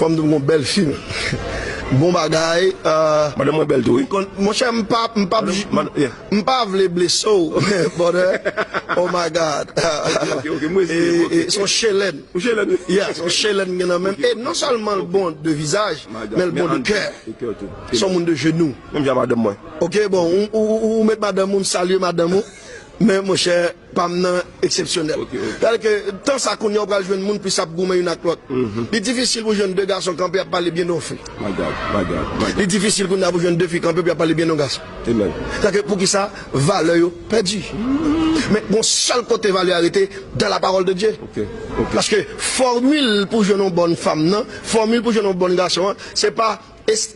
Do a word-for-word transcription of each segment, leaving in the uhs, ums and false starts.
Fò m di w gon bèl fi. Bon bagay. Euh, madanm mwen bèl tou, wi. Monchè, m pa, m pa, m pa vle blese w, brother. Oh my God. Ok, ok, ok, m respeye, ok. Se yon chelèn. Yon chelèn, wi. Yeah, se yon chelèn m gen nan men m. E non sèlman l bon de vizaj, men l bon de kè. Se yon moun de jenou. Menm jan madanm mwen. Ok, bon, ou, ou, ou, ou met madanm ou, m salye madanm ou. Men monchè, pa m nan eksepsyonèl. Ok, ok. Sètadi ke tan sa kounye a ou pral jwenn moun plis ap goumen youn ak lòt. Li difisil pou jwenn de gason kanpe ap pale byen de yon fi. My God, my God, my God. Li difisil kounye a pou jwenn de fi kanpe pou y ap pale byen de yon gason. Amen. Sètadi ke poukisa valè yo pèdi. Men gon sèl kote valè a rete, dans la parole de Dieu. Ok, ok. Paske fòmil pou jwenn yon bòn fanm nan, fòmil pou jwenn yon bòn gason an, se pa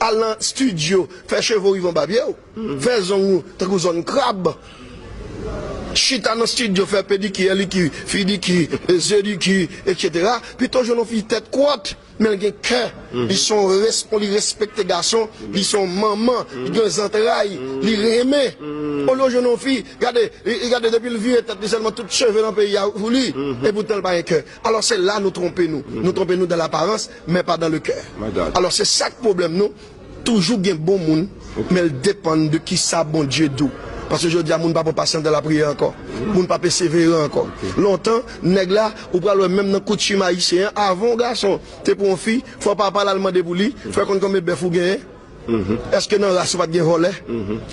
al nan estidyo, fè cheve w rive anba pye w. Fè zong ou tankou zòn krab. Chita nan estidyo, fè pedikir, likir, fidikir, zedikir, etsetera. Pito jwenn yon fi tèt kwòt, men l gen kè. Li se yon respon, li respekte gason, li se yon manman, li gen zantray, li renmen. Olye w jwenn yon fi, gade, li, li gade depi l vire tèt li sèlman tout cheve nan peyi a pou li, epoutan l pa gen kè. Alò se la nou twonpe nou. Nou twonpe nou dans l'apparence, men pa dans le cœur. Alò se sa k pwoblèm nou. Toujou gen bon moun, men l depann de kisa Bondye di w. Paske jodi a, moun pa pran pasyans dan lapriyè ankò. Moun pa pesevere ankò. Lontan, nèg la, ou pral wè menm nan koutim ayisyen an, avan yon gason te pran yon fi, fò papa l al mande pou li, fè konn konbyen bèf ou genyen. Èske nan ras ou pa t gen vòlè?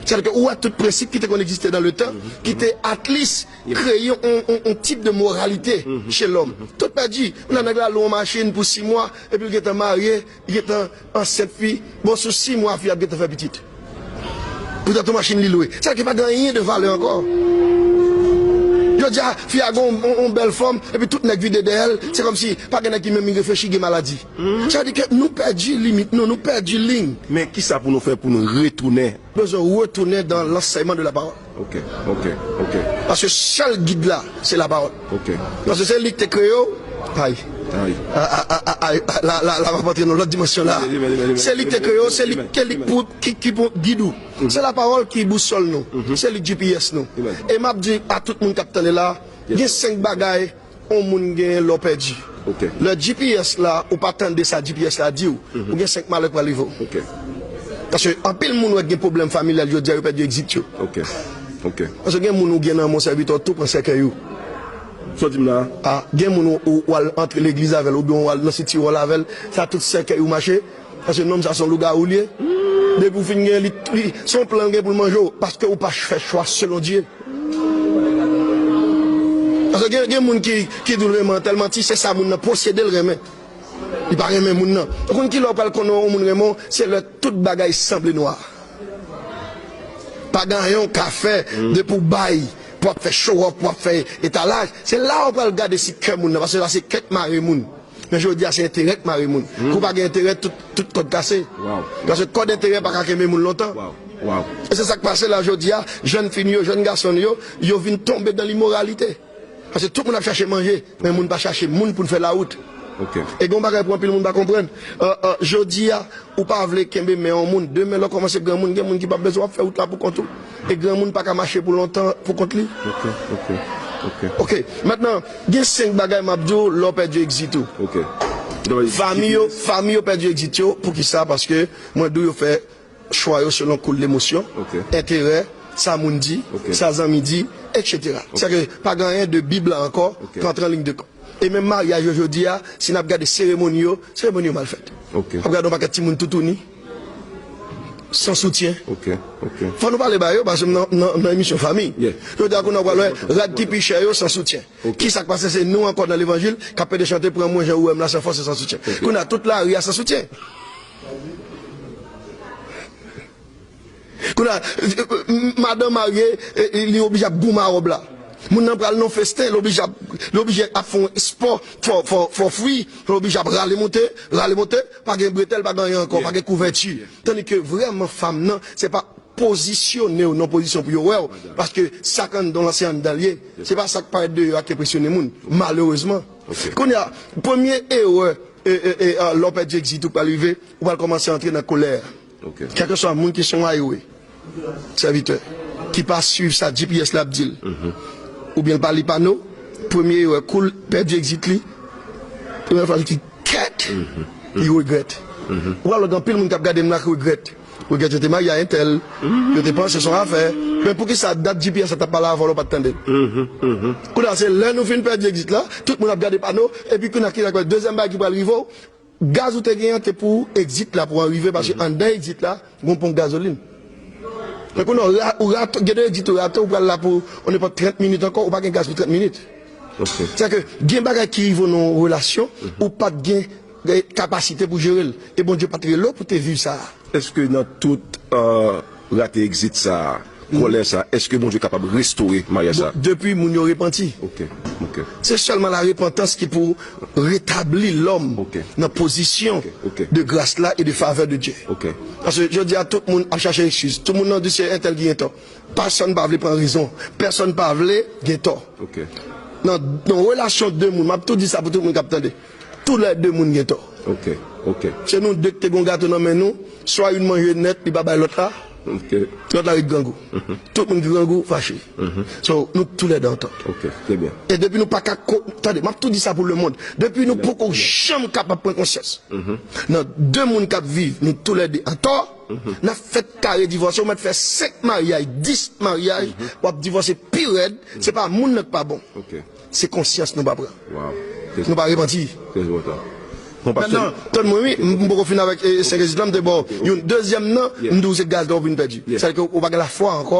Sètadi ke ou wè tout prensip ki te konn egziste dans le temps, ki te at least kreye yon, yon, yon tip de moralite chez l'homme. Tout pèdi. Ou nan nèg la lwe yon machin pou sis mwa, epi l gentan marye, li gentan ansent fi, bon, sou sis mwa fi ap gentan fè pitit. Poutan tout machin li lwe. Sa ki pa gen anyen de valè ankò. Jodi a, fi a gen yon, yon, yon bèl fòm, epi tout nèg vide dèyè l, se kòmsi pa gen nèg ki menm reflechi, gen maladi. Sa vle di ke nou pèdi limit nou, nou pèdi liy. Men kisa pou nou fè pou nou retounen? Bezwen retounen dans l'enseignement de la parole. Ok, ok, ok. Paske sèl gid la, se lapawòl. Ok. Paske se li ki te kreye w. Ay. Ay. A, a, a, a, ay, la, la, la, m ap antre nan lòt dimansyon la. Se li ki te kreye w, se li, se li pou, ki, ki pou gid ou. Se lapawòl ki bousòl nou. Se li G P S nou. E m ap di a tout moun k ap tande la, gen senk bagay yon moun genyen lè w pèdi. Lè G P S la, ou pa tande sa G P S la di w, ou gen senk malè k pral rive w. Paske anpil moun wè gen pwoblèm familyal jodi a, yo pèdi egzit yo. Paske gen moun ou gen nan men w, sèvitè w tou pran sèkèy ou. Sa w di m la? A, gen moun ou, ou, ou al antre legliz avè l, oubyen ou al nan sitiwòl avè l, sa tout sèkèy ou mache. Paske nonm sa se yon lougawou li ye. Depi w fin gen li, li, se yon plan l gen pou l manje w, paske ou pa fè chwa selon Dye. Paske gen, gen moun ki, ki di w renmen an tèl manti, se sa moun nan posede l renmen. Li pa renmen moun nan. Ou konn ki lè w pral konnen yon moun renmen w, se lè tout bagay sanble nwa. Pa gen anyen w ka fè depi w bay, pou w ap fè show off, pou w ap fè etalaj. Se la w pral gade si kè moun nan, paske la se kè k mare moun. Men jodi a se enterè k mare moun. Kou pa gen enterè, tout, tout kòd kase. Paske kòd enterè pa ka kenbe moun lontan. E se sa k pase la jodi a, jèn fi n yo, jèn gason n yo, yo vin tonbe dan limoralite. Paske tout moun ap chache manje, men moun pa chache moun pou n fè lawout. E gen yon bagay pou anpil moun pa konprann. Euh, euh, jodi a, ou pa vle kenbe men yon moun. Demen, lè w kòmanse granmoun, gen moun ki p ap bezwen w ap fè wout la pou kont ou. E granmoun pa ka mache pou lontan pou kont li. Ok, ok, ok. Ok, mentnan, gen senk bagay m ap di w lè w pèdi egzit ou. Ok. Fanmi yo, fanmi yo pèdi egzit yo. Poukisa? Paske mwen di w yo fè chwa yo selon koul lemosyon, enterè, sa moun di, sa zanmi di, etsetera. Sètadi ke pa gen anyen de Bib la ankò k antre an liy de kont. E menm maryaj yo jodi a, si n ap gade seremoni yo, seremoni yo mal fèt. W ap gade yon pakèt timoun toutouni, san soutyen. Fò nou pale ba yo, paske m nan, nan, nan emisyon fanmi. Jodi a, kounye a, w pral wè rad ki pi chè yo san soutyen. Kisa k pase? Se nou ankò nan levanjil k ap pede chante, pran mwen jan ou wè m la, san fòs e san soutyen. Kounye a, tout lari a san soutyen. Kounye a, madanm marye, e, e, li oblije ap goumen a wòb la. Moun nan pral nan festen, li oblije ap, li oblije ap fè yon espò, fò, fò, fò fri, li oblije ap rale monte, rale monte, pa gen bretèl, pa gen anyen ankò, pa gen kouvèti. Tandike vrèman fanm nan, se pa pozisyone w nan pozisyon pou yo wè w, paske sa k anndan w lan se anndan l ye. Se pa sa k parèt deyò a k enpresyone moun, malerezman. Kounye a, premye erè, e, e, e, a, lè w pèdi egzit ou pral rive, ou pral kòmanse antre nan kolè. Kèlkeswa moun ki se yon highway, sèvitè, ki pa swiv sa G P S la ap di l, oubyen l pa li pano, premye erè, kou l pèdi egzit li, premye fraz li di, kèt! Li regrèt. Ou pral wè gen anpil moun k ap gade m la ki regrèt. Regrèt yo te marye a entèl, yo te panse se yon afè. Men poukisa dat G P S la t ap pale avè w la ou pa t tande l? Kounye a se lè nou fin pèdi egzit la, tout moun ap gade pano, epi kounye a ki dezyèm bagay ki pral rive w, gaz ou te genyen an te pou egzit la pou an rive, paske anndan egzit la, gen yon ponp gazolin. Men kounye a, ou ra-, ou rate, gen de egzit ou rate, ou pral la pou, on nenpòt trant minit ankò, ou pa gen gaz pou trant minit. Sèke gen bagay ki rive w nan yon relasyon, ou pa t gen, gen kapasite pou jere l. E Bondye pa t rele w pou te viv sa a. Èske nan tout, euh, rate egzit sa a, kòlè sa a, èske Bondye kapab restore maryaj sa a? Depi moun yo repanti. Ok, ok. Se sèlman la repantans ki pou retabli lòm nan pozisyon de gras la e de favè de Dye. Ok. Paske jodi a, tout moun ap chache eskiz. Tout moun nan di se entèl ki gen tò. Pèsonn pa vle pran rezon. Pèsonn pa vle gen tò. Ok. Nan, nan relasyon de moun, m ap tou di sa pou tout moun k ap tande. Toulède moun gen tò. Ok, ok. Se nou de ki te gen yon gato nan men nou, swa youn manje nèt, li pa bay lòt la, lòt la ret grangou. Tout moun ki grangou fache. So, nou toulède an tò. Ok, trè byen. E depi nou pa ka ko-, tande, m ap tou di sa pou lemonn. Depi nou poko janm kapab pran konsyans. Nan de moun k ap viv, nou toulède an tò, n ap fèt kare divòse, ou mèt fè senk maryaj, dis maryaj, w ap divòse pi rèd, se pa moun nan k pa bon. Ok. Se konsyans nou pa pran. Nou pa repanti. Trè enpòtan. Mentnan, tann mwen wi, m poko fin avèk, e, senk egzit la, m te ba w youn. Dezyèm nan, m di w se gaz la w vin pèdi. Sa vle di ke ou pa gen lafwa ankò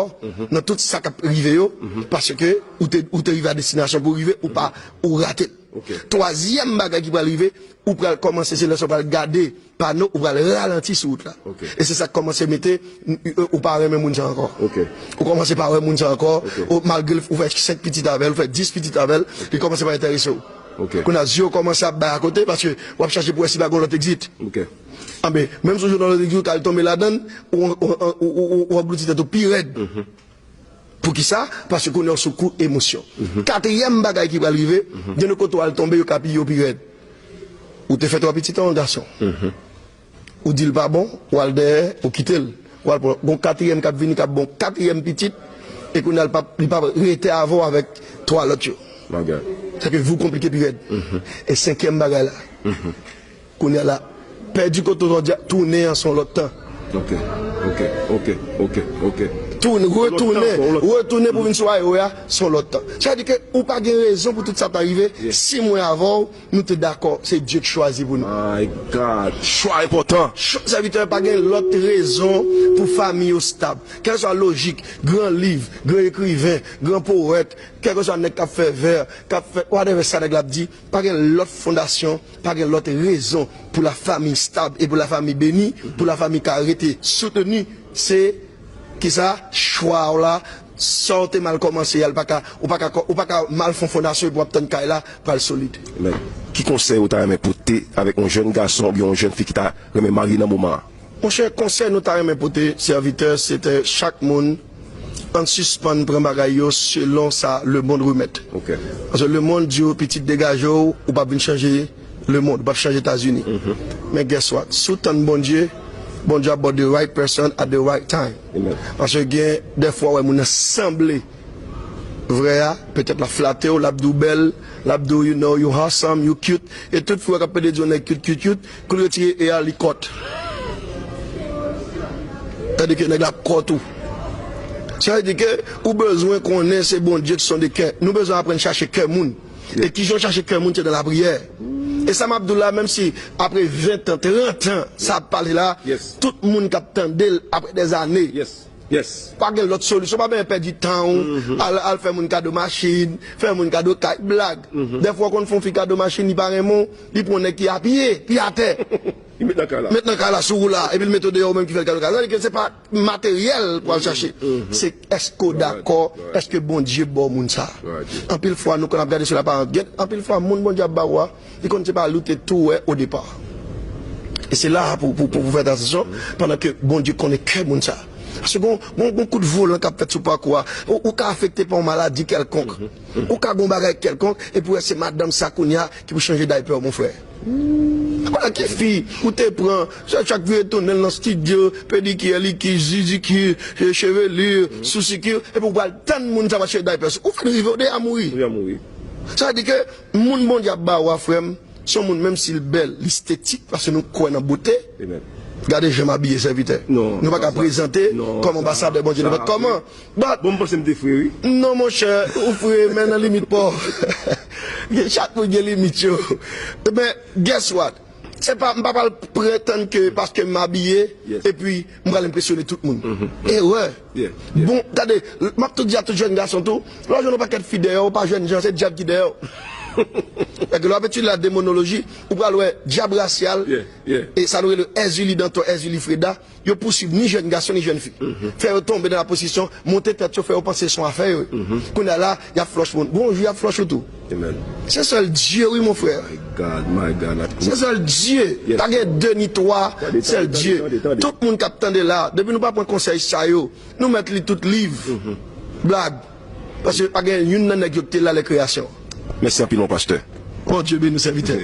nan tout sa k ap rive yo, paske ou te, ou te rive a destinasyon pou w rive, ou pa, ou rate l. Twazyèm bagay ki pral rive, ou pral kòmanse, se lè sa w pral gade pano, ou pral ralanti sou wout la. E se sa k kòmanse mete, ou pa renmen moun sa ankò. Ou kòmanse pa wè moun sa ankò, ou, malgre ou fè senk pitit avè l, ou fè dis pitit avè l, li kòmanse pa enterese w. Kounye a, zye w kòmanse ap bay akote, paske w ap chache pou wè si pa gen yon lòt egzit. Anben, menm si w jwenn yon lòt egzit, ou ka al tonbe ladan l, ou, ou, ou, ou, ou, ou anglouti tèt ou pi rèd. Poukisa? Paske kounye a w sou kou emosyon. Katriyèm bagay ki pral rive, gen de kote w al tonbe, yo ka piye w pi rèd. Ou te fè twa pitit an yon gason. Ou di l pa bon, ou al dèyè, ou kite l. Ou al pran, gon katriyèm k ap vini, k ap bon katriyèm pitit, e kounye a l p ap, li p ap rete avè w avèk twa lòt yo. Sa ke vi w konplike pi rèd. E senkyèm bagay la, kounye a la, pèdi kote w jodi a, tounen an se yon lòt tan. Ok, ok, ok, ok, ok. Tounen, retounen, retounen pou vin sou highway a, se yon lòt tan. Sa vle di ke ou pa gen rezon pou tout sa ta rive. Si mwen avè w, nou te dakò, se Dye k chwazi pou nou. My God, chwa enpòtan. Sèvitè, pa gen lòt rezon pou fanmi yo stab. Kèlkeswa lojik, gran liv, gran ekriven, gran powèt, kèlkeswa nèg k ap fè vè, k ap fè whatever sa nèg la ap di, pa gen lòt fondasyon, pa gen lòt rezon pou lafanmi stab e pou lafanmi beni, pou lafanmi ka rete soutni. Se kisa? Chwa w la, sa w te mal kòmanse a, l pa ka, ou pa ka, ou pa ka mal fè yon fondasyon epi w ap tann kay la pral solid. Amen. Ki konsèy ou ta renmen pote avèk yon jèn gason oubyen yon jèn fi ki ta renmen marye nan moman an? Monchè, konsèy nou ta renmen pote sèvitè, se te chak moun, ann sispann pran bagay yo selon sa lemonn remèt. Paske lemonn di w, pitit, degaje w, ou p ap vin chanje lemonn, ou p ap chanje Etazini. Men guess what? Si w tann Bondye, Bondye ap ba w the right person at the right time. Paske gen dèfwa w wè moun nan sanble vrè a, petèt l ap flate w, l ap di w bèl, l ap di w, you know, you handsome, you cute. E tout fi w wè k ap pede di yon nèg cute, cute, cute, kou l retire e a, li kòt. Tandike nèg la ap kòt ou. Sa vle di ke ou bezwen konnen se Bondye ki sonde kè. Nou bezwen aprann chache kè moun. E kijan w chache kè moun, se nan lapriyè. E sa m ap di w la, menm si apre ven tan, trant an, sa ap pale la, tout moun k ap tande l apre dèzane. Pa gen lòt solisyon, pa bezwen pèdi tan w, al, al fè moun kado machin, fè moun kado kay, blag. Dèfwa w konn fè yon fi kado machin, li pa renmen w, li pran yon nèg ki a pye, ki atè. Li met nan kay la. Met nan kay la sou ou la, epi l mete w deyò, ou menm ki fè l kado kay. Sa vle di ke se pa materyèl pou al chache. Se èske w dakò, èske Bondye ba w moun sa. Anpil fwa, nou konn ap gade sou laparans. Gen anpil fwa, moun Bondye ap ba ou a, li konn se pa li w te tou wè o depa. E se la a pou, pou, pou, pou fè atansyon, pandan ke Bondye konnen kè moun sa. Paske gon, gon, gon kout volan k ap fèt sou pakou a. Ou, ou ka afekte pa yon maladi kèlkonk. Ou ka gon bagay kèlkonk, epi w wè se madanm sa kounye a ki pou chanje daypè w, mon frè. Kounye a ki fi ou te pran, chak, chak vire tounen l nan estidyo, pedikir, likir, zizikir, e, chevelir, sousikir, epi w pral tann moun sa va chanje daypè sou ou, fè l rive w deja mouri. Ou deja mouri. Sa vle di ke moun Bondye ap ba ou a, frè m, Se yon moun, menm si l bèl, li estetik, paske nou kwè nan bote. Gade jan m abiye, sèvitè. Nou pa ka prezante kòm anbasadè Bondye nenpòt kòman. But, bon, m panse m te fre, wi. Non, monchè, ou fre, men nan limit pa w. Chak moun gen limit yo. Men, guess what? Se pa, m pa pral pretann ke paske m abiye, epi m pral enpresyone tout moun. Erè. Bon, gade, m ap tou di a tout jèn gason tou, lè w jwenn yon pakèt fi dèyè w, pa jwenn jan, se dyab ki dèyè w. Paske lè w ap etidye la demonoloji, ou pral wè dyab rasyal, e sa nou rele Èzili Danton, Èzili Freda, yo pouswiv ni jèn gason ni jèn fi. Fè yo tonbe nan la pwostisyon, monte tèt yo, fè yo panse se yon afè yo ye. Kounye a la, y ap flòch moun. Gon jou y ap flòch ou tou. Se sèl Dye, wi, mon frè. Se sèl Dye. Pa gen de ni twa, sèl Dye. Tout moun k ap tande la, depi nou pa pran konsèy sa yo, nou mèt li tout liv. Blag. Paske pa gen youn nan nèg yo ki te la lè kreyasyon. Mèsi anpil, mon pastè. Bondye beni w, sèvitè.